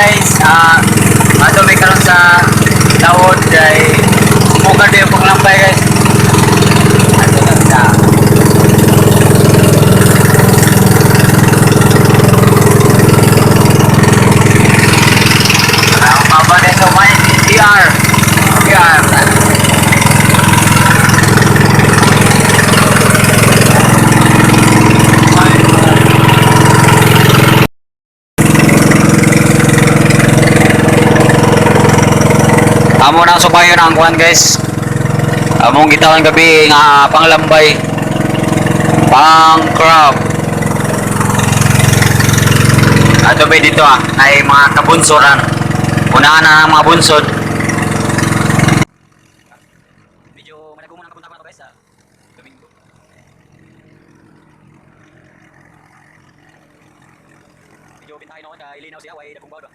guys. Ato may karon sa daod kay sumukan din yung panglambay, guys. Ato na sa Ang paba din sa may DR. DR. Amo na subayon ang kuan, guys. Among gitawan gabi nga panglambay. Pang crab. Ato ba dito ay mga kabunsoran. Unahan na ang mga bunsod. Medyo malagumo ang kapunta ko na to, guys, sa Domingo. Medyo bintahin ako kay linaw siya way dakong bawd.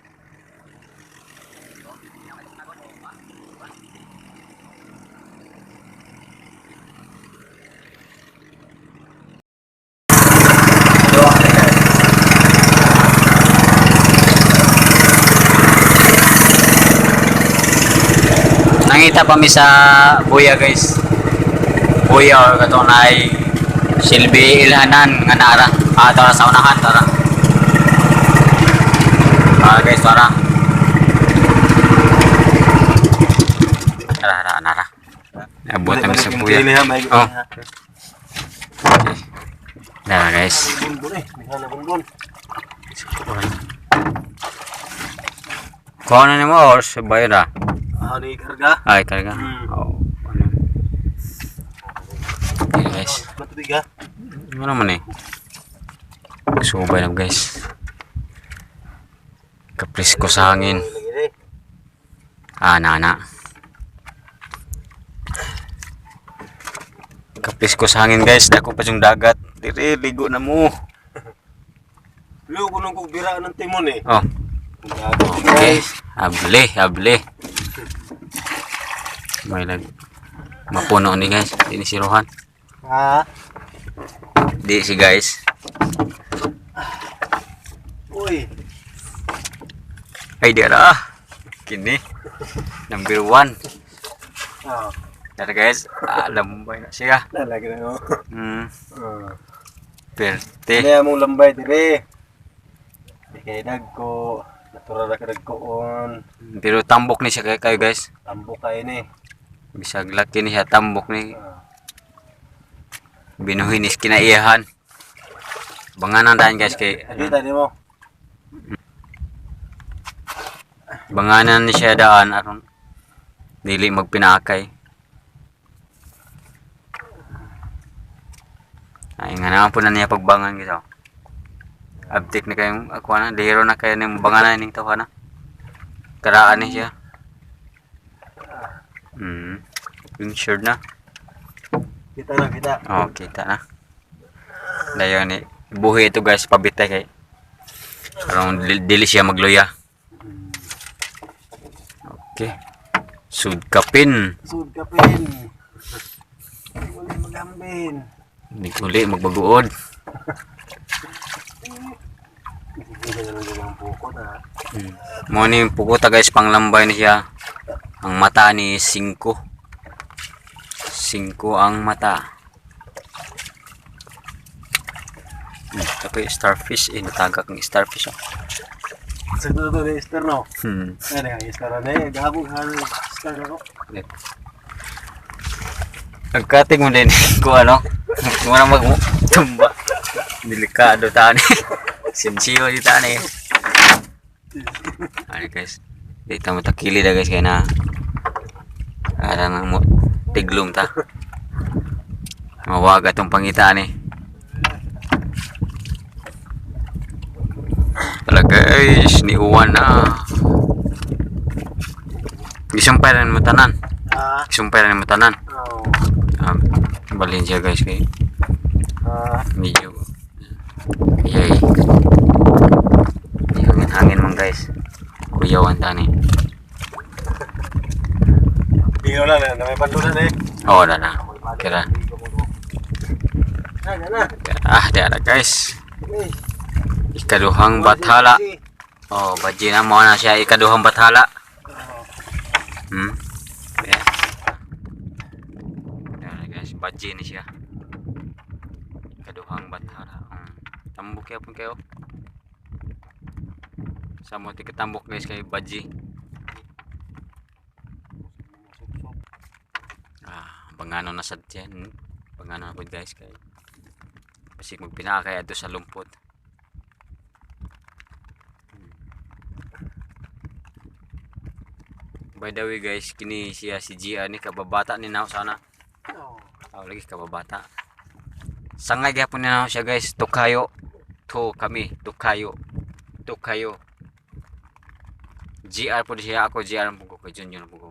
Nangita pa mi sa buya, guys. Buya or katong naay silbi ilhanan nga naara. Tara sa unahan, tara. Guys, tara. Tara, tara, nara. Nabuhat kami sa buya. Oh. Okay. Tara, guys. Kuha na nimo or sa bayo na? Ah, ni karga. Ay, karga. Hmm. Oo. Ano? Okay, guys. Matubig ha. Ano naman eh. Subay lang, guys. Kaprisko sa hangin. Nana. Kaprisko sa hangin, guys. Dako pa yung dagat. Dire, ligo na mo. Lo kuno kog bira ng timon eh. Oh, okay. Able, able. May lag. Mapuno ni, guys. Di ni si Rohan. Ha? Di si guys. Uy. Ay, di ara. Kini. Number 1. Ah, Tara, guys, lambay na siya. lalagi na no. Ah. Perte. Kaya mong lambay dire. Di kay dagko, natural ra ka dagkoon. Pero tambok ni siya kay kayo, guys. Tambo kay ni. Bisag laki ni siya, tambok ni. Ah. Binuhin is kinaiyahan. Banganan daan, guys, kay Kita nimo. Banganan ni siya daan aron dili magpinakay. Ay nga naman po na niya pagbangan, guys. Oh. Abtik na kayong ako na, lihiro na kayo ng banganan ning tawhana. Karaan ni siya. Insured na. Kita na kita. Oh, kita na. Dayon ni buhi ito, guys, pabitay kay aron dili siya magluya. Okay. Sudkapin. Sud kapin. Wala magambin. Hindi uli magbaguod. Sige na lang ang bukod ha. Mo ni yung pukuta, guys, panglambay ni siya. Ang mata ni 5. 5 ang mata. Tapi starfish eh, natagak ng starfish oh. Sa to ni Esther no. Ay, nga Esther na eh. Gabog ha Esther no. Nagkating mo din kung ano. Kung ano mag tumba. Delikado tani. Sinsiyo di tani. Ano, guys. Dito mo takili da, guys, kaya na. Ara na mo tiglom ta. Mawaga tong pangitaan eh. Talaga guys, niuwan na. Isumpay rin mo tanan. Ah. Isumpay rin mo tanan. Oh. Balhin siya, guys, kay Ah. medyo yay. Hangin-hangin man, guys. Kuyawan tani. Di wala na, may pandulan eh. Oh, wala na. Kira. Na, na. Di ara, guys. Eh. Ikaduhang bathala. Oh, badji na mo na siya ikaduhang bathala. Oo. Yeah. Yan guys, badji ni siya. Ikaduhang bathala. Tambok kaya pun kayo. Sa mo tikatambok guys kay badji. Sup-sup. Ah, bangano na sad yan. Bangano na po guys kay basig magpinaka kay adto sa lumpot. By the way guys, kini siya si Gia ni kababata ni nao sana. Oo. Aw lagi kababata. Sangay gyapon ni nao siya guys, tukayo. To kami, tukayo. Tukayo. GR po siya ako, GR po ko, kay Junior po ko.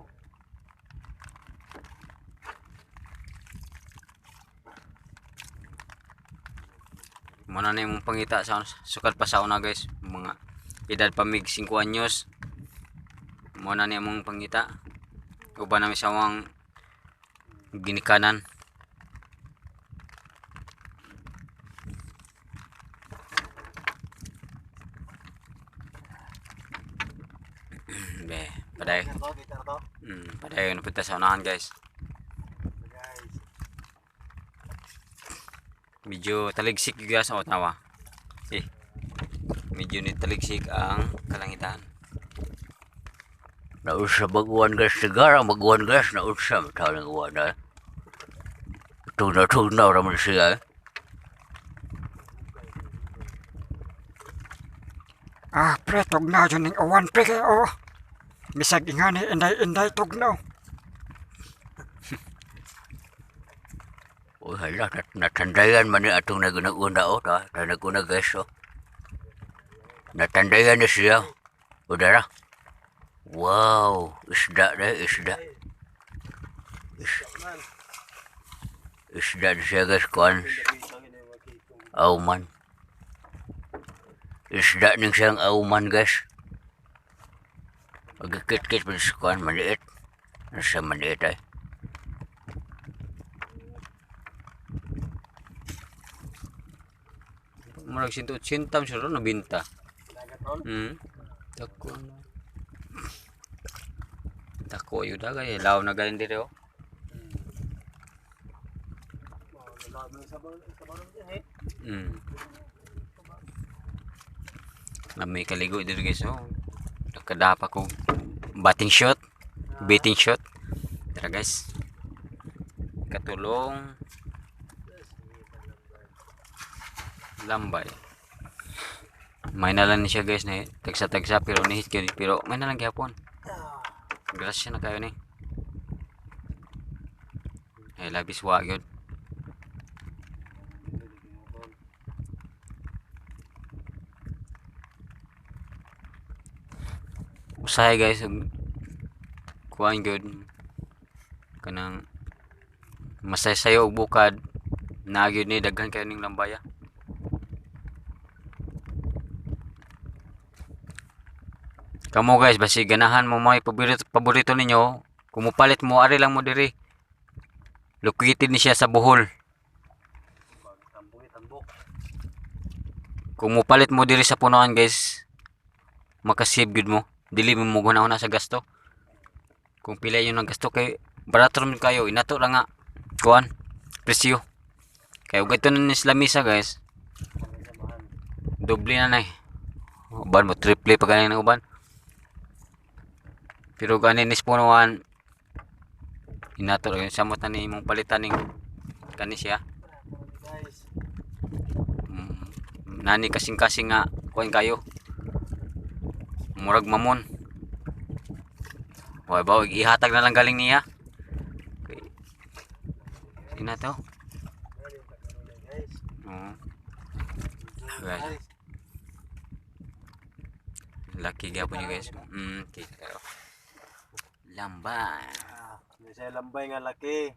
Muna na yung pangita sa sukad pa sa una guys, mga edad pa mig 5 anyos. Muna na yung pangita. Uban namin sa among ginikanan. Be, paday. Kita to, kita to. Paday na punta sa unahan guys. Guys. Medyo taligsik yung guys, o tawa. Eh, medyo ni taligsik ang kalangitan. Nausa baguan guys, sigara baguan guys, nausa matalang uwan na. Tugnaw-tugnaw raman siya. Eh. Ah, pre, tugnaw yun ning uwan, pre, kay oh. Bisag ingani, inday-inday, tugnaw. Uy, hala, natandayan man ni atong nagunag-una o, ta, ta naguna guys o. Natandayan na siya. O dara. Wow, isda na, isda. Isda na siya guys, kuan. Auman. Isda ning siyang auman guys. Agikit-kit pa sa kuan, maliit. Nasa maliit ay. Murag 180 man siya ron, nabinta. Dagat tol. Dako na. Dako yun dagat eh. Law na galing dire oh. Oh, lalami sa barang din eh. Lami kaligo dito guys oh. Nakadapa ko batting shot. Batting shot. Tara guys. Katulong lambay. May na lang ni siya guys na tagsa-tagsa pero nihit gyud pero may na lang gyapon. Grasya na kayo ni. Ay labis wa gyud. Usahay guys ug kuan gyud kanang masaysayo og bukad naa gyud ni daghan kayo ning lambaya. Kamo guys, basi ganahan mo may paborito ninyo, kung mopalit mo ari lang mo diri. Located ni siya sa Bohol. Tambok, tambok. Kung mopalit mo diri sa punuan guys, makasave gyud mo. Dili mo mo sa gasto. Kung pila yun ang gasto kay barato man kayo, inato ra nga kuan presyo. Kay ug na ni sa lamisa guys, doble na nay. Uban mo triple pa ganin ang uban. Pero ganin ni punuan inato ra yun samot na ni imong palitan ning kani siya. Guys. Nani kasing-kasing nga kuan kayo. Murag mamon. Way ba ihatag na lang galing niya. Okay. Ina to. Guys. Oo. Guys. Lucky gyapon niyo guys. Kita kayo. Lambay. Ah, may siya lambay nga laki.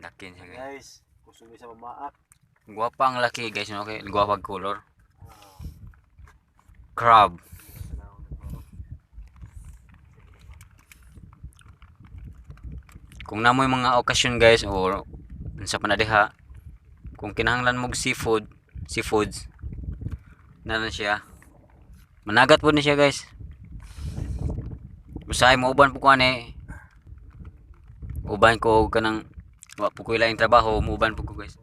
Laki siya guys. Guys, kusog sa mamaak. Guwapa ang laki guys, no? Okay, guwapa ang color. Crab. Kung namoy mga okasyon guys or sa panadiha, kung kinahanglan mog seafood, seafoods, na lang siya. Managat po ni siya, guys. Usahay mo uban po ko ani. Uban ko og kanang wa po ko laing trabaho, muuban po ko, guys.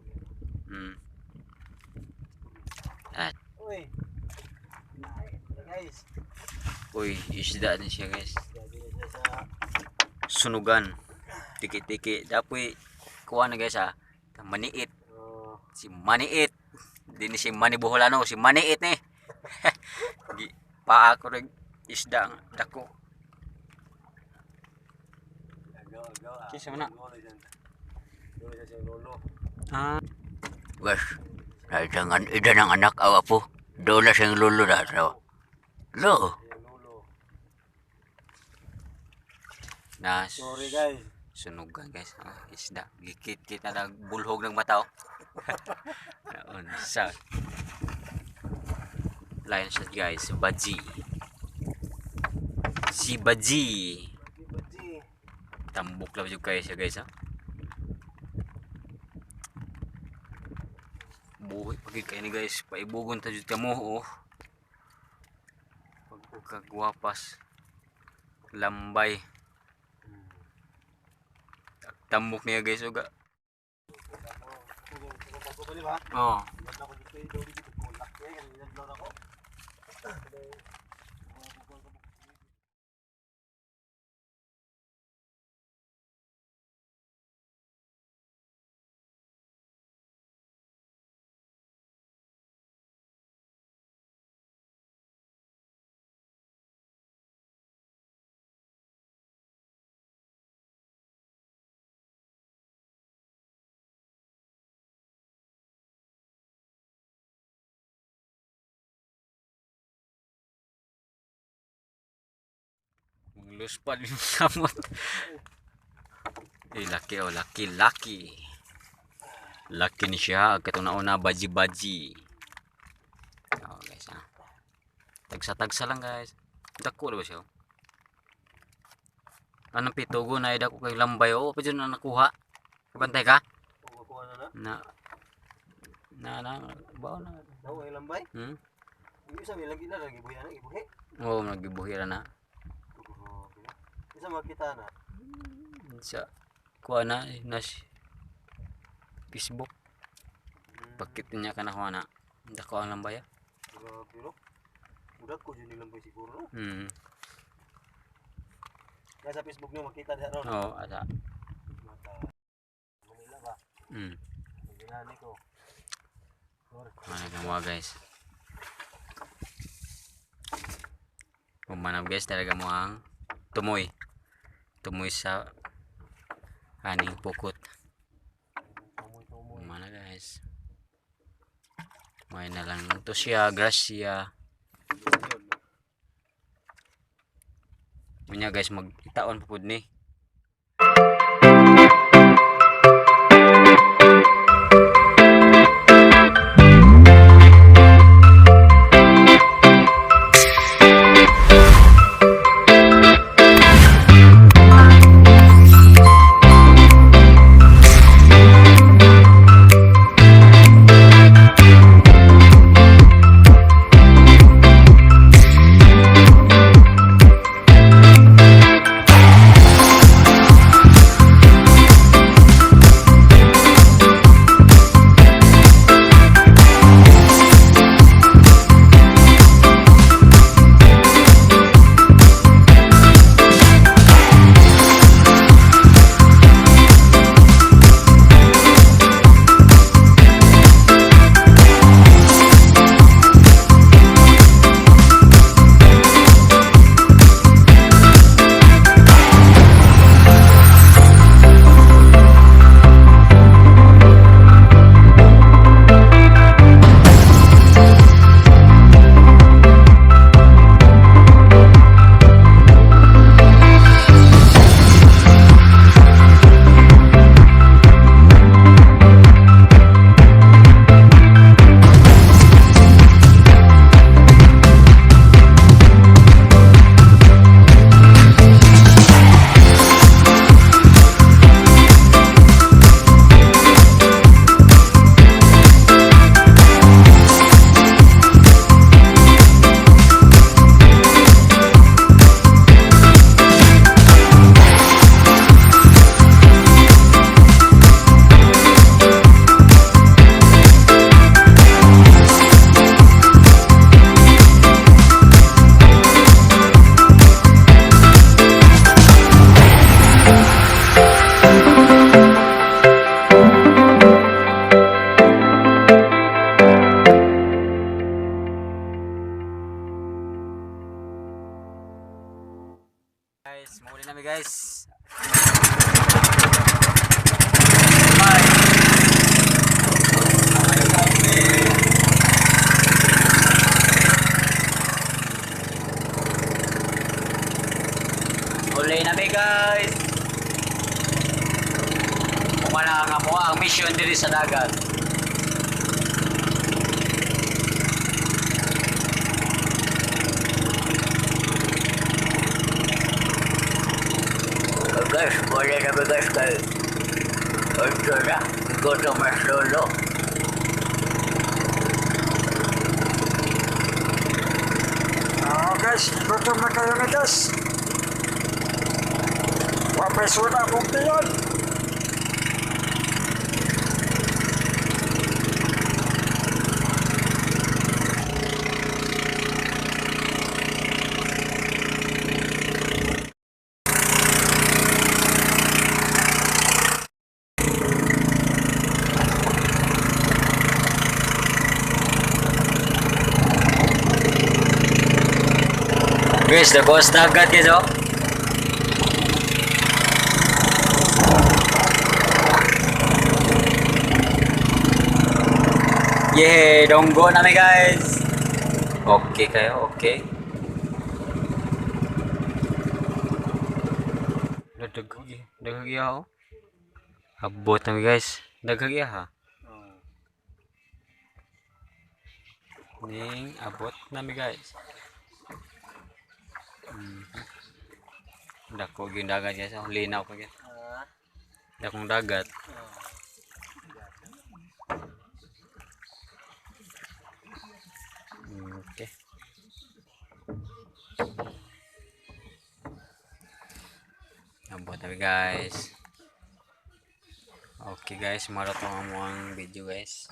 At Uy. Guys, uy, isda ni siya, guys. grabe na siya sa Sunugan. Tiki-tiki. Dapoy kuha na, guys, ah. Maniit. Oh, Si Maniit. Di ni si Manny Boholano, si Maniit ni. Gi paa ko rin isda nga dako. agaw agaw. Ah. Kinsa man na? Lolo dyan. Lolo siya siyang lolo. Ah, Guys, naidangan ida ng anak awa po. Dola siyang lolo na daw. Lo, Siyang lolo. na Sorry, guys. Sunugan, guys. Ah, isda. Gikit-kit na bulhog ng mata oh. Naunsa. Lion shot, guys. Baji. Si Baji. Baji. Tambok lang jud kayo siya, guys, ha. Buhi pag kayo ni, guys. Paibugon ta jud kamo oh. Kagwapas. Lambay. Tambok niya, guys, uga. Bago ba, di ba? Oh. Ganda ko dito eh. Dito dito ko. Laki. Ganyan lang ako. Mangluspad yung kamot. Eh, laki oh, laki, laki. Laki ni siya. Katong nauna, baji-baji. Oh, guys, ah. Tagsa-tagsa lang, guys. Dako na ba siya? Oh? Anong pitugo na dako kay lambay oh, pa dyan na nakuha. Kabantay ka? Kung makuha na na. Na na na bao na. Nakuha yung lambay. Hmm? Yung isa may lagi na. Lagi buhi na. Ibuhi. Oh, nagibuhira na. Grabe na. Isa makita na. Sa kuha na nas Facebook. Bakit niya ka nakuha na? Dako ang lambay ah. Grabe no. Udak ko dyan yung lambay siguro no. Nasa Facebook niyo makita diha ron. Oo, asa. Mata. Manila ba? Ginani ko. Sorry. Ano kang guys. Umanap, guys, talaga mo ang tumoy. Tumoy sa aning pukot. Tumoy tumoy. Umana, guys. May na lang to siya, gracia. Unya, guys, magitaon pa pud ni. Guys, muli namin, guys. Bye. Uli nami, guys. Wala nga mo ang mission diri sa dagat. Guys, wala na ba, guys, kay Ito na, gutom na lolo. Oo guys, gutom na kayo na, guys. Wa pa'y suna akong tiyan. Guys, dagos dagat, guys, oh. Yay, donggo nami, guys. Okay kayo, okay. Daghagi, daghagi oh. Abot nami, guys. Daghagi ha. Oh. Ning abot nami, guys. Dako gyud dagat, guys. Oh, linaw pa gyud. Ah. Dakong dagat. Okay. Abot nami, guys. Okay guys, marato ang among video, guys.